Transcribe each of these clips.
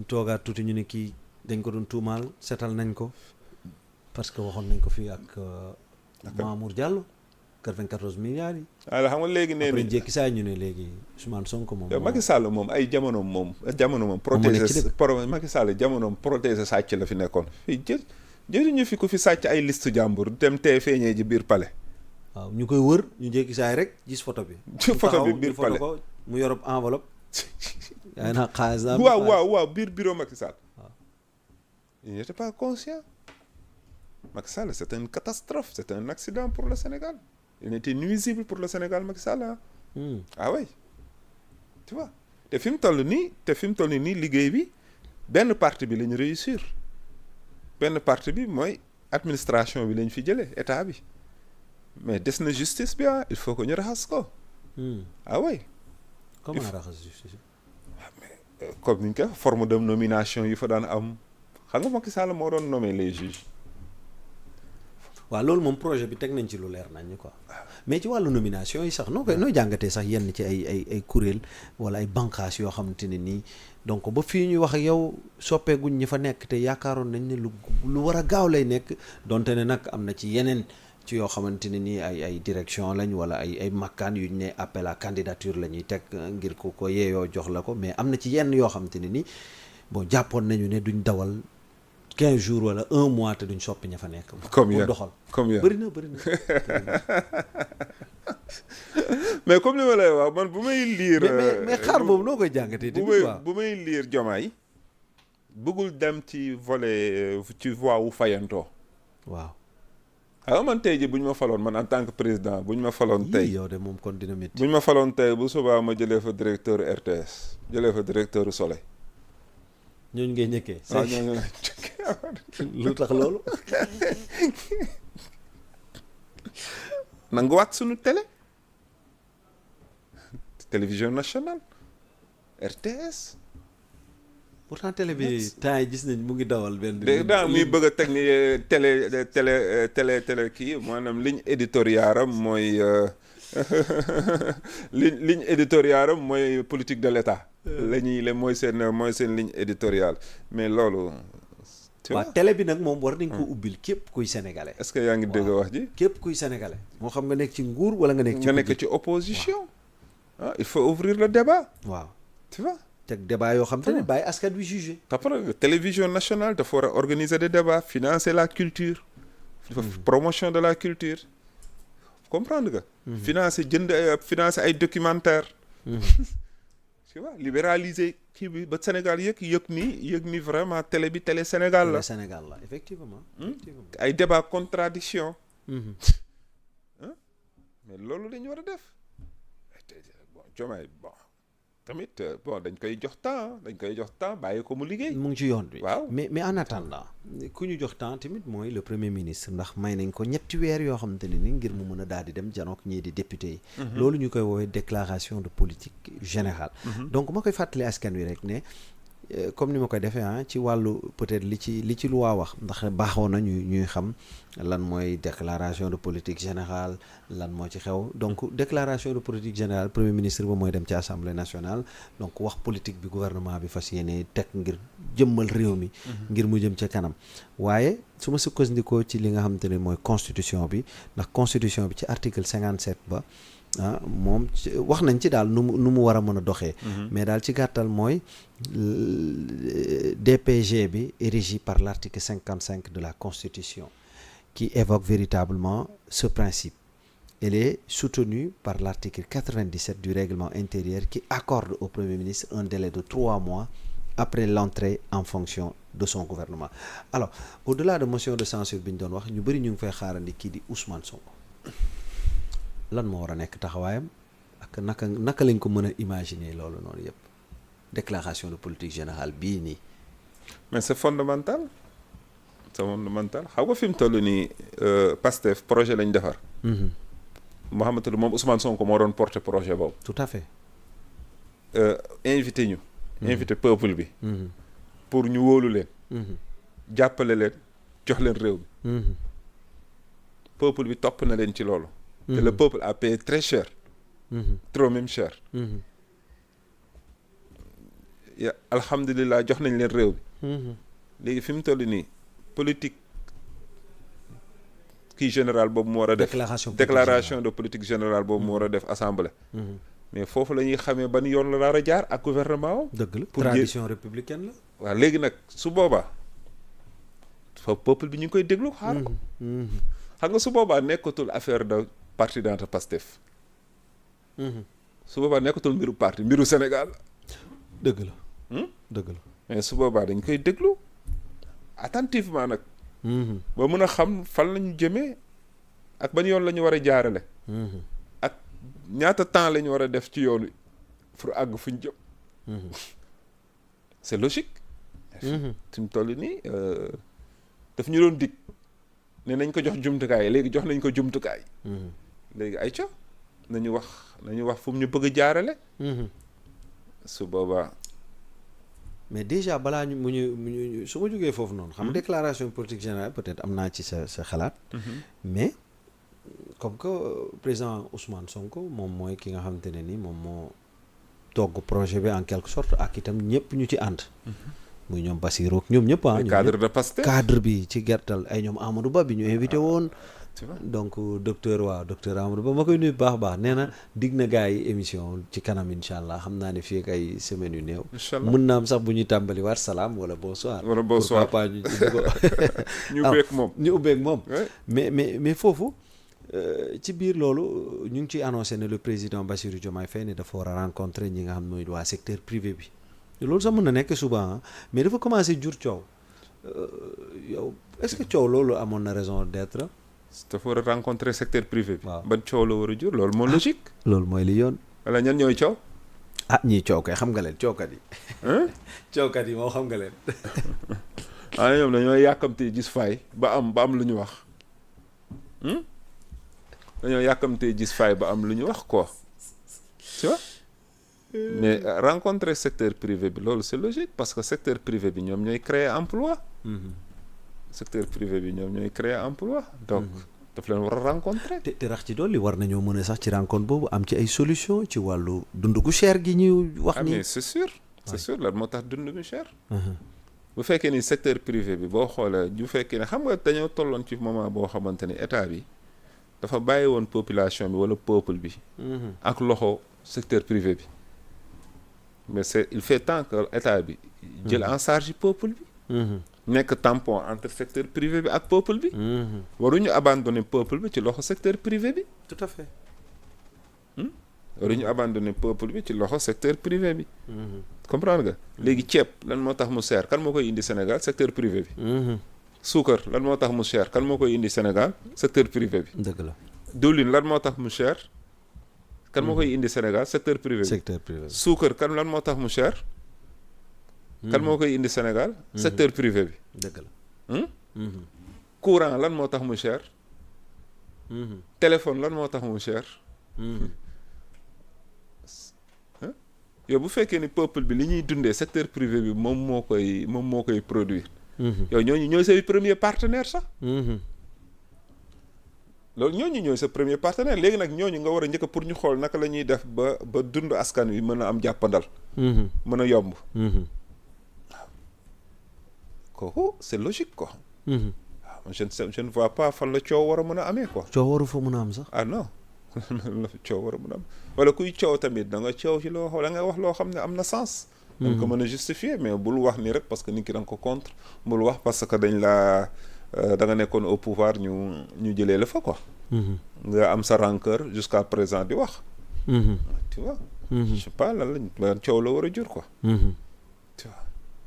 ñu toogaat tuuti ñu ne kii dañ ko doon tuumaal seetal nañ ko parce que waxoon nañ ko fii ak Mamour Diallo 94 milliards yi. alors xam nga léegi nee après jékki saa ñu ne léegi Ousmane Sonko moom. Macky Sall moom ay jamonoom moom protéger Macky Sall jamonoom protéger sàcc la fi nekkoon fii jëriñu fi ku fi sàcc ay liste jàmbur dem tee feeñee ji biir palais. waaw ñu koy wër ñu jékki saa rek gis photo bi. photo bi biir palais mu yorob enveloppe. yaa ngi xaalis daal waaw biir bureau Macky Sall. waaw il n'était pas conscient. Macky Sall c'est une catastrophe c'est un accident pour le Sénégal. il était nuisible pour le Sénégal Macky Sall ah oui tu vois te fi mu toll nii liggéey bi benn partie bi la ñu réussir benn partie bi mooy administration bi lañ fi jëlee état bi mais des na justice bi il faut que ñu raxas ko. ah oui. comment raxas justice. mais comme ni ñu ko forme de nomination yi fa daan am xam nga Macky Sall moo doon nommer les juges. waaw loolu moom projet bi teg nañ ci lu leer nañ quoi mais ci wàllu nomination yi sax noo jàngatee sax yenn ci ay kuréel wala ay bànqaas yoo xamante ne nii donc ba fii ñuy wax ak yow soppeeguñ ñi fa nekk te yaakaaroon nañ ne lu war a gaaw lay nekk donte ne nag am na ci yeneen ci yoo xamante ne nii ay direction lañ wala ay makkaan yuñ ne appel à candidature la ñuy teg ngir ko yeeyoo jox la ko mais am na ci yenn yoo xamante ne nii bon jàppoon nañu ne duñ dawal 15 jours wala 1 mois te duñ soppi ña fa nekk. comme yéen doxal comme yéen bëri na mais comme li ma lay wax man bu may lire. mais xaar boobu noo koy jàngatee. bu may lire Diomaye bëggul dem ci volet ci voie wu fayantoo. waaw. ah man tey jii bu ñu ma faloon man en tant que président bu ñu ma faloon tey. yow de moom kon dina métti. bu ñu ma faloon tey bu subaa ma jëlee fa directeur RTS jëlee fa directeur Soleil. ñooñu ngay njëkkee. waaw ñooñu ngay lu tax loolu. nanguwaat suñu télévision nationale RTS. pourtant télé bi temps yi gis nañ mu ngi dawal benn. daa muy bëgg a teg ni télé kii maanaam ligne éditoriale am mooy ligne éditoriale am mooy politique de l'État. mooy seen ligne éditoriale mais loolu. waaw télé bi nag moom war nañ ko ubbil képp kuy sénégalais. est-ce que yaa ngi dégg wax ji. képp kuy sénégalais. moo xam nga nekk ci nguur wala nga nekk ci opposition. ah il faut ouvrir le débat. waaw tu vois. teg débat yoo xam te ne bàyyi askan wi jugé. après télévision nationale dafa war a organiser des débats financer la culture. promotion de la culture. comprendre nga. financer ay documentaires. tu vois libéraliser kii bi ba Sénégal yëg ni vraiment télé bi télé Sénégal la. télé Sénégal la effectivement. ay débat contradiction mais loolu lañu war a def. bon Diomaye bon tamit bon dañ koy jox temps bàyyi ko mu liggéey. mu ngi ci yoon bi. waaw mais en attendant ku ñu jox temps tamit mooy le premier ministre ndax may nañ ko 3 weer yoo xamante ne ni ngir mu mën a daal di dem janook ñii di député yi. loolu ñu koy woowee déclaration de politique générale. donc ma koy fàttali askan wi rek ne comme ni ma koy defee ci wàllu peut-être li ci loi wax ndax baaxoo na ñuy xam lan mooy déclaration de politique générale lan moo ci xew donc déclaration de politique générale premier ministre ba mooy dem ci assemblée nationale donc wax politique bi gouvernement bi fas yéene teg ngir jëmmal réew mi. ngir mu jëm ca kanam waaye su ma sukkandikoo ci li nga xamante ne mooy constitution bi ndax constitution bi ci article 57 ba. moom wax nañ ci daal nu mu war a mën a doxee. mais daal ci gàttal mooy DPG bi est régi par l'article 55 de la Constitution qui évoque véritablement ce principe. Elle est soutenue par l'article 97 du règlement intérieur qui accorde au Premier ministre un délai de 3 mois après l'entrée en fonction de son gouvernement. Alors au-delà de motion de censure bi ñu doon wax ñu bëri ñu ngi fay xaarandi kii di Ousmane Sonko. lan moo war a nekk taxawaayam ak naka lañ ko mën a imaginer loolu noonu yëpp déclaration de politique générale bii nii. mais c'est fondamental xam nga fi mu toll nii Pastef projet lañ defar. Mouhamadou moom Ousmane Sonko moo doon porter projet boobu. tout à fait. invité peuple bi. pour ñu wóolu leen. jàppale leen jox leen réew mi. peuple bi topp na leen ci loolu. te le peuple a payé très cher. trop même cher. alhamdulilah jox nañ leen réew bi. léegi fi mu toll nii politique kii général boobu mu war a def. déclaration de politique générale boobu mu war a def assemblée. mais foofu la ñuy xamee ban yoon la daal a jaar ak gouvernement am. dëgg la tradition républicaine la. waaw léegi nag su boobaa fa peuple bi ñu ngi koy déglu xaar ko. xam nga su boobaa nekkatul affaire de parti dans Pastef. su boobaa nekkatul mbiru parti mbiru Sénégal. dëgg la. dëgg la mais su boobaa dañ koy déglu attentivement nag. ba mën a xam fan lañu jëmee ak ban yoon la ñu war a jaarale. ak ñaata temps la ñu war a def ci yoon wi pour àgg fu ñu jëm. c'est logique. fi mu toll nii daf ñu doon dig ne nañ ko jox jumtukaay léegi jox nañ ko jumtukaay. léegi ay ca nañu wax fu mu ñu bëgg a jaarale. su boobaa. mais déjà balaa ñu mu ñu su ma jógee foofu noonu. xam nga déclaration politique générale peut-être am naa ci sa xalaat. mais comme que président Ousmane Sonko moom mooy ki nga xamante ne ni moom moo togg projet bi en quelque sorte ak itam ñëpp ñu ci ànd. muy ñoom Bassirou ñoom ñëpp cadre de Pastef cadre bi ci gertal ay ñoom Amadou Ba bi ñu invité woon. donc docteur Amadou Ba ma koy nuyu baax nee na dig na gars yi émission ci kanam incha allah xam naa ne fii ak ay semaines yu néew. mën naa am sax bu ñuy tàmbali waat salaam wala bonsoir. pourquoi pas ñu ñu ubbeeg moom. mais foofu ci biir loolu ñu ngi ciy annoncé ne le président Bassirou Diomaye Faye ne dafa war a rencontrer ñi nga xam mooy waa secteur privé bi. loolu sax mën na nekk souvent mais dafa commencé jur coow yow est-ce que coow loolu amoon na raison d'être. dafa war a rencontrer secteur privé bi. waaw ban coow la war a jur loolu moo logique. loolu mooy li yoon. wala ñan ñooy coow. ñii coow kay xam nga leen coowkat yi. coowkat yi moo xam nga leen. ñoom dañoo yàkkamtee gis faay ba am lu ñu wax. dañoo yàkkamtee gis faay ba am lu ñu wax quoi. tu vois. mais rencontrer secteur privé bi loolu c'est logique parce que secteur privé bi ñoom ñooy créer emploi. secteur privé bi ñoom ñooy créer emploi donc daf leen war a rencontrer. te rax ci dolli war nañoo mën a sax ci rencontre boobu am ci ay solution ci wàllu dund gu cher gi ñuy wax ni mais c'est sûr lan moo tax dund gu cher. bu fekkee ni secteur privé bi boo xoolee bu fekkee ne xam nga dañoo tolloon ci moment boo xamante ni état bi dafa bàyyi woon population bi wala peuple bi. ak loxo secteur privé bi. mais il fait temps que état bi jël en charge peuple bi. nekk tampon entre secteur privé bi ak peuple bi. waruñu abandonner peuple bi ci loxo secteur privé bi. tout à fait. waruñu abandonner peuple bi ci loxo secteur privé bi. comprendre nga léegi ceeb lan moo tax mu cher kan moo koy indi Sénégal secteur privé bi. suukar lan moo tax mu cher kan moo koy indi Sénégal secteur privé bi. dëgg la. diwlin lan moo tax mu cher. kan moo koy indi Sénégal secteur privé bi. secteur privé bi. suukar kan lan moo tax mu cher. kan moo koy indi Sénégal secteur privé bi. dëgg la. courant lan moo tax mu cher. téléphone lan moo tax mu cher. yow bu fekkee ni peuple bi li ñuy dundee secteur privé bi moom moo koy produire. yow ñooñu ñooy say premier partenaire sax. loolu ñooñu ñooy sa premier partenaire léegi nag ñooñu nga war a njëkk pour ñu xool naka la ñuy def ba dund askan wi mën a am jàppandal. mën a yomb. waaw kooku c'est logique quoi. waaw je ne vois pas fan la coow war a mën a amee quoi. coow waru fa mën a am sax. ah non la coow war a mën a am wala kuy coow tamit da nga coow ci loo xam da nga wax loo xam ne am na sens. da nga ko mën a justifier mais bul wax ni rek parce que nit ki da nga ko contre bul wax parce que dañ laa. da nga nekkoon au pouvoir ñu jëlee la fa quoi. nga am sa rancœur jusqu'à présent di wax. tu vois. je sais pas lan coow la war a jur quoi. tu vois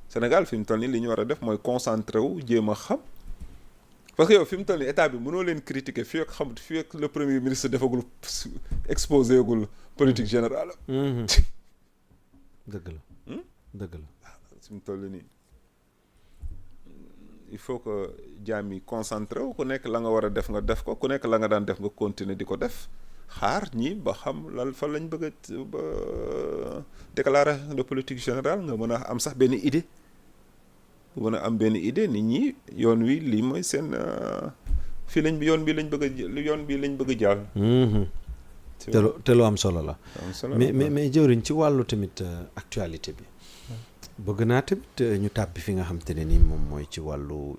Sénégal fi mu toll nii li ñu war a def mooy concentré wu jéem a xam parce que yow fi mu toll nii état bi mënoo leen critiquer fii ak le premier ministre defagul exposé gul politique générale. dëgg la dëgg la. fi mu toll nii. il faut que jaam yi concentré wu ku nekk la nga war a def nga def ko ku nekk la nga daan def nga continuer di ko def xaar ñi ba xam lan fa lañ bëgg a ba déclaration de politique générale nga mën a am sax benn idée mën a am benn idée nit ñi yoon wi lii mooy seen fii lañ yoon bi lañ bëgg a jàll. te lu am solo la. mais jëwriñ ci wàllu tamit actualité bi. bëgg naa tamit ñu tàbbi fi nga xam te ne ni moom mooy ci wàllu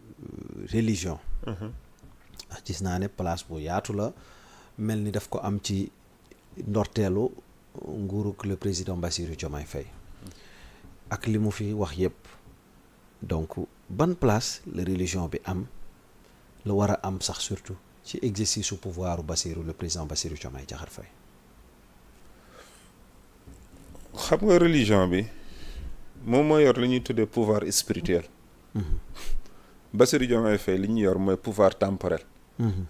religion. gis naa ne place bu yaatu la mel ni daf ko am ci ndorteelu nguurug le président Bassirou Diomaye Faye ak li mu fi wax yépp donc ban place la religion bi am la war a am sax surtout ci exercice su pouvoir le président Bassirou Diomaye Diakhar Faye. xam nga religion bi moom moo yor li ñuy tuddee pouvoir spirituel. Bassirou Diomaye Faye li ñu yor mooy pouvoir temporel.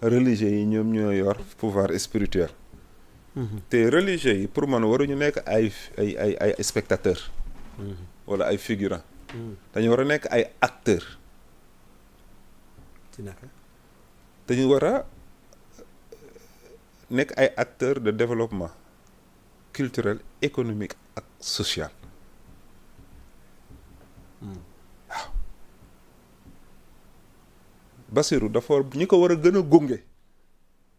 religieux yi ñoom ñoo yor pouvoir spirituel. te religieux yi pour man waruñu nekk ay spectateurs. wala ay figurants. dañu war a nekk ay acteurs. dañu war a nekk ay acteurs de développement culturel économique ak social. waaw Bassirou dafa ñi ko war a gën a gunge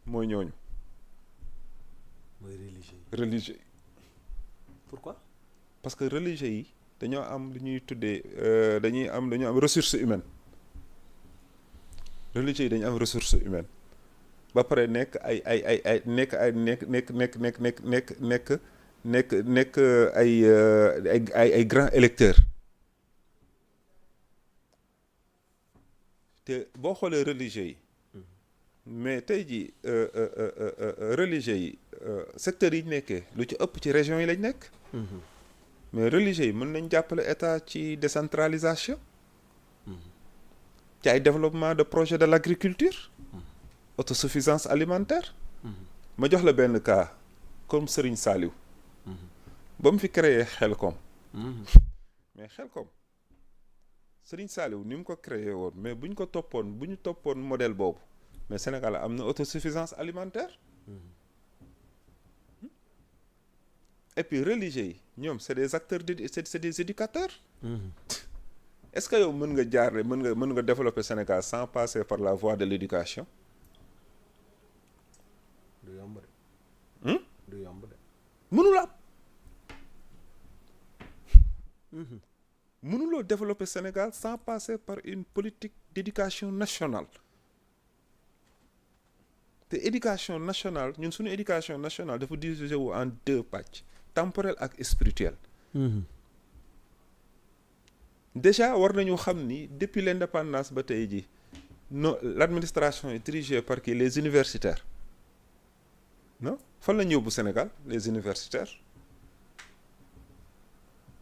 mooy ñooñu. mooy religieux yi. pourquoi. parce que religieux yi dañoo am lu ñuy tuddee dañoo am ressource humaine. religieux yi dañu am ressource humaine ba pare nekk ay grands électeurs. te boo xoolee religieux yi mais tey jii religieux yi secteurs yi ñu nekkee lu ci ëpp ci régions yi lañ nekk. mais religieux yi mën nañ jàppale état ci décentralisation. ci ay développement de projet de l'agriculture. autosuffisance alimentaire. ma jox la benn cas comme Serigne Saliou. ba mu fi créé Xelcom. mais Xelcom Serigne Saliou ni mu ko créé woon mais bu ñu toppoon modèle boobu mais Sénégal am na autosuffisance alimentaire. et puis religieux yi ñoom c'est des acteurs c'est des éducateurs. est-ce que yow mën nga développer Sénégal sans passer par la voie de l'éducation. du yomb de. du yomb de. mënula am. mënuloo développer Sénégal sans passer par une politique d'éducation nationale. te éducation nationale ñun suñu éducation nationale dafa divisé wu en deux pàcc temporel ak spirituel. déjà war nañu xam ni depuis l'indépendance ba tey jii l'administration est dirigée par qui les universitaires non fan lañ yóbbu Sénégal les universitaires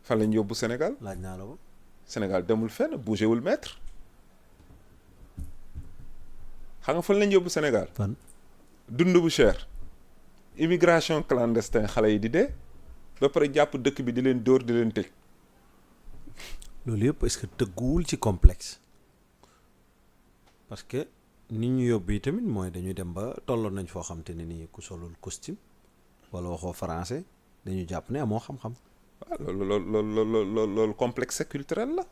fan lañ yóbbu Sénégal. laaj naa la ko. Sénégal demul fenn bougé wul mètre xam nga fan lañ yóbbu Sénégal. fan. dund bu cher immigration clandestine xale yi di dee ba pare jàpp dëkk bi di leen dóor di leen tëj. loolu yëpp est-ce que tëgguwul ci complexe parce que nit ñu yóbbu yi tamit mooy dañuy dem ba tolloon nañ foo xam te ne nii ku solul costume wala waxoo français dañu jàpp ne amoo xam-xam. waaw loolu complexe culturel la.